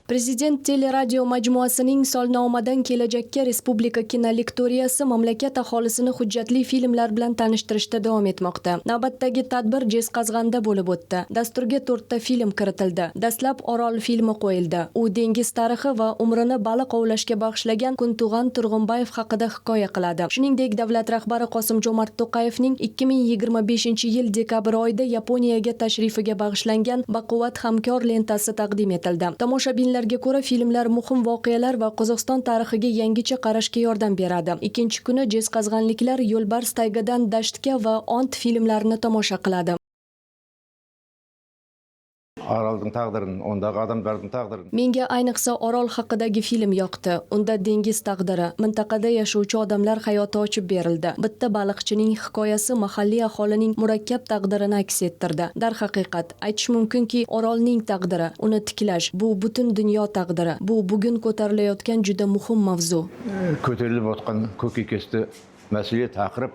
Prezident teleradio majmuasining "Solnomadan kelajakka" respublika kinolektoriyasi mamlakat aholisini hujjatli filmlar bilan tanishtirishda davom etmoqda. Navbatdagi tadbir Jezqazg'onda bo'lib o'tdi. Dasturga to'rtta film kiritildi. Dastlab "Orol" filmi qo'yildi. U dengiz tarixi va umrini baliq ovlashga bag'ishlagan Kuntug'an Turg'unbayev haqida hikoya qiladi. Shuningdek, davlat rahbari Qosim Jomart To'qayevning 2025-yil dekabr oyida Yaponiyaga tashrifiga bag'ishlangan "Baquvvat hamkor" lentasi taqdim etildi. Tomoshabinlarga ko'ra, filmlar muhim voqealar va Qozog'iston tarixiga yangicha qarashga yordam beradi. Ikkinchi kuni jezqazg'onliklar "Yo'lbars taygadan dashtga" va "Ont" filmlarini tomosha qiladi. Аралдың тағдырын, ондағы адамдардың тағдырын. Menga ayniqsa Orol haqidagi film yoqdi. Unda dengiz taqdiri, mintaqada yashovchi odamlar hayoti ochib berildi. Bitta baliqchining hikoyasi mahalliy aholining murakkab taqdirini aks ettirdi. Darhaqiqat, aytish mumkinki, Orolning taqdiri, uni tiklash bu butun dunyo taqdiri. Bu bugun ko'tarilayotgan juda muhim mavzu. Көтеріліп отқан көкейкесті мәселе, тақырып.